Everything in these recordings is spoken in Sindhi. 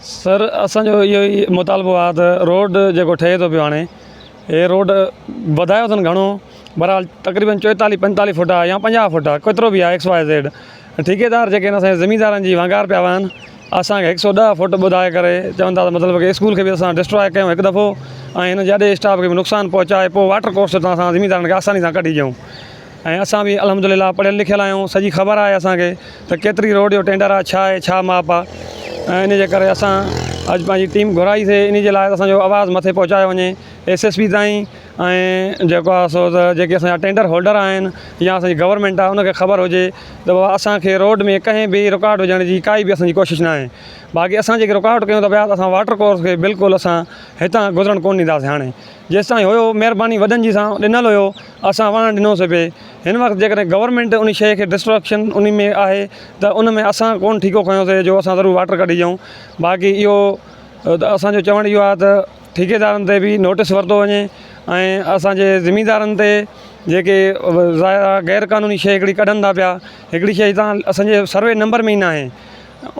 سر اسان جو اهو ئي مطالبو آهي ته روڊ جيڪو ٺهي ٿو پيو هاڻي هي روڊ وڌايو اٿن گهڻو بهرحال تقريبن چوئيتاليهه پنجيتاليهه فوٽ آهي يا 50 فوٽ آهي ڪيترو به آهي ايڪس واء زيڊ ٺيڪيدار جيڪي آهن اسان جي زميندارن جي ونگار پيا وهن اسان کي هڪ سو ڏهه فوٽ ٻڌائي ڪري چون ٿا ته مطلب ڪي اسڪول کي به اسان ڊسٽرائي ڪيون هڪ دفعو ۽ هن جي اڏي اسٽاف کي به نقصان پهچائي پوء واٽر ڪورس هتان اسان زميندارن کي آساني سان ڪڍي ڏيون. ۽ اسان به الحمد لله پڙهيل لکيل آهيون سڄي خبر آهي اسان کي ته ڪيتري روڊ جو ٽينڊر آهي ڇا آهي ڇا ماپ آهي ۽ ان جي ڪري اسان اڄ پنهنجي ٽيم گهرائي سي ان جي لاء اسان جو آواز مٿي پهچايو وڃي ايس ايس پي تائين ۽ جيڪو آهي سو ته جيڪي اسان جا ٽينڊر هولڊر آهن يا اسان جي گورنمينٽ آهي ان کي خبر هجي ته بابا اسان کي روڊ ۾ ڪنهن به رڪاوٽ وجهڻ جي ڪائي به اسان جي ڪوشش ناهي باقي اسان جيڪي رڪاوٽ ڪيون ٿا پيا ته اسان واٽر ڪورس کي بلڪل اسان هتان گذرڻ ڪونه ڏينداسين هاڻي جيستائين هيو مهرباني وڏن جي سان ڏنل هيو اسان وهڻ ڏنوسي پئي هن وقت جيڪڏهن گورنمينٽ ان شيء کي ڊسٽرڪشن ان ۾ آهي ته ان ۾ اسان ڪونه ٺيڪو کنيوسي جو اسان ضرور واٽر ڪڍي ڏيون باقي اهو ته اسانجو چوڻ اهو آهي ته ٺيڪيدارن تي به نوٽس ورتو وڃي ۽ اسانجي زميندارن تي جيڪي ظاهر آهي غير قانوني شيء هڪڙي ڪڍن ٿا پيا هڪڙي شيء هتان اسانجي سروي نمبر ۾ ئي ناهي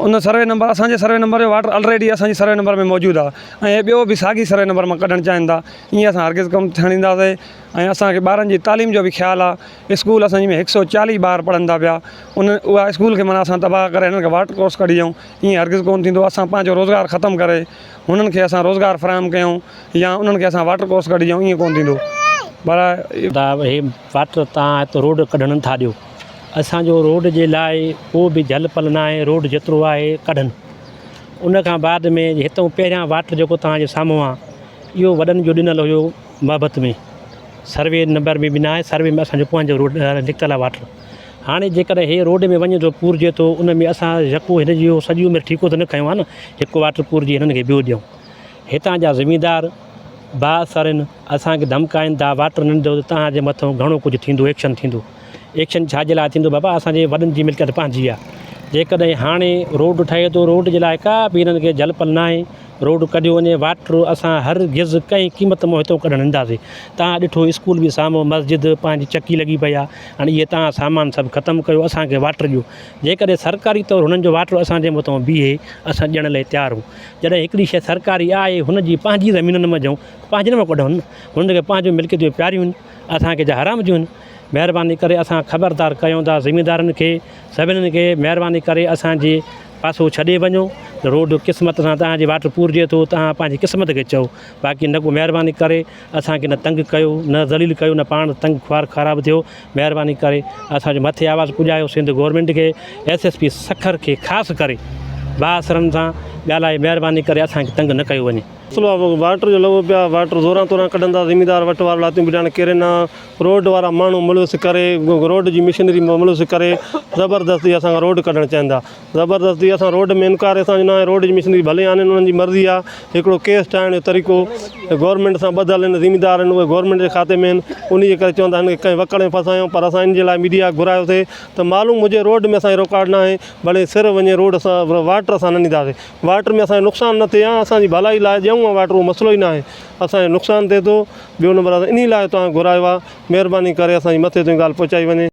ان سروي نمبر اسان جي سروي نمبر جو واٽر الريڊي اسان جي سروي نمبر ۾ موجود آهي ۽ ٻيو به ساڳي سروي نمبر مان ڪڍڻ چاهين ٿا ائين اسان هرگز ڪم ٿيڻ ڏينداسين ۽ اسان کي ٻارن جي تعليم جو به خيال آهي اسڪول اسان جي ۾ هڪ سو چاليهه ٻار پڙهن ٿا پيا ان اها اسڪول کي معنيٰ اسان تباهه ڪري هنن کي واٽر ڪورس ڪڍي ڏيون ائين هرگز ڪونه ٿيندو اسان پنهنجو روزگار ختم ڪري هنن کي اسان روزگار فراهم ڪيون يا انهن کي اسان واٽر ڪورس ڪڍي ڏيون ائين ڪونه ٿيندو پر هي واٽر تان هت روڊ ڪڍڻ نٿا ڏيو اسان جو روڊ جي لاء ڪو به جهل پل نه آهي روڊ جيترو آهي ڪڍن ان کان بعد ۾ هتئون پهريان واٽ جيڪو توهان جي سامهون آهي اهو وڏن جو ڏنل هيو محبت ۾ سروي نمبر ۾ به نه آهي سروي ۾ اسانجو پنهنجو روڊ نڪتل آهي واٽر هاڻي جيڪڏهن هي روڊ ۾ وڃي ٿو پورجي ٿو ان ۾ اسان يڪو هن جو سڄي عمر ٺيڪو ته نه کنيو آهي نه هڪ واٽر پورجي هنن کي ٻيو ڏيون هتان جا زميندار بااثر آهن اسان کي ڌمڪائين ٿا واٽر نه ڏيندو ته توهان جي مٿو گهڻو ڪجهه ٿيندو ايڪشن ٿيندو ايڪشن ڇا جي لاء ٿيندو بابا اسان جي وڏن جي ملڪيت پنهنجي آهي جيڪڏهن هاڻي روڊ ٺهي ٿو روڊ جي لاء ڪا به هنن کي جهل پل ناهي روڊ ڪڍيو وڃي واٽر اسان هر گز ڪنهن قيمت مون هتو ڪڍڻ ڏينداسين توهان ڏٺو اسڪول به سامهون مسجد پنهنجي چڪي لڳي پئي آهي هاڻي اهي توهان سامان سڀ ختم ڪيو اسان کي واٽر ڏيو جيڪڏهن سرڪاري طور هنن جو واٽر اسان جي مٿو بيهي اسان ڏيڻ لاء تيار آهيون جڏهن هڪڙي شيء سرڪاري آهي هن جي پنهنجي زمينن منجهون پنهنجن مان ڪڍون نه هنن کي پنهنجون ملڪيتون پياريون آهن اسان کي جا حرام جون آهن مهرباني ڪري اسان خبردار ڪيون ٿا زميندارن کي سڀني کي مهرباني ڪري اسان جي پاسو ڇڏي وڃو روڊ قسمت سان توهان جي واٽ پورجي ٿو توهان پنهنجي قسمت کي چئو باقي نه ڪو مهرباني ڪري اسان کي نه تنگ ڪيو نه ذليل ڪيو نه پاڻ تنگ خوار خراب ٿيو مهرباني ڪري اسان جو مٿي آواز پڄايو سنڌ گورنمينٽ کي ايس ايس پي سکر کي خاص ڪري بااثرن سان ڳالهائي مهرباني ڪري اسان کي تنگ نه ڪيو وڃي. مسئلو آ واٽر جو لڳو پيو آ واٽر زوران توران ڪڍن ٿا زميندار وٽ وار لاتيون بڊاڻ ڪيري نه روڊ وارا ماڻهو ملوث ڪري روڊ جي مشنري ملوث ڪري زبردستي اسان کان روڊ ڪڍڻ چاهين ٿا زبردستي اسان روڊ ۾ انڪار اسان جو ناهي روڊ جي مشنري ڀلي آڻين انهن جي مرضي آ هڪڙو ڪيس ٺاهڻ جو طريقو گورنمينٽ سان ٻڌل آهن زميندار آهن اهي گورنمينٽ جي کاتي ۾ آهن انهي جي ڪري چون ٿا هن کي ڪنهن وڪڙ ۾ ڦاسايون پر اسان ان جي لاء ميڊيا گهرايوسي ته معلوم هجي روڊ ۾ اسان جي رڪارڊ ناهي ڀلي سر وڃي روڊ اسان واٽر اسان نه ڏينداسي واٽر ۾ اسان جو نقصان نه ٿئي ها اسان جي ڀلائي لاء ڏيون ها واٽر اهو مسئلو ئي ناهي اسان جو نقصان ٿئي ٿو ٻيو نمبر اسان انهي لاء توهان گهرايو آهي مهرباني ڪري اسان جي مٿي تائين ڳالهه پهچائي وڃي.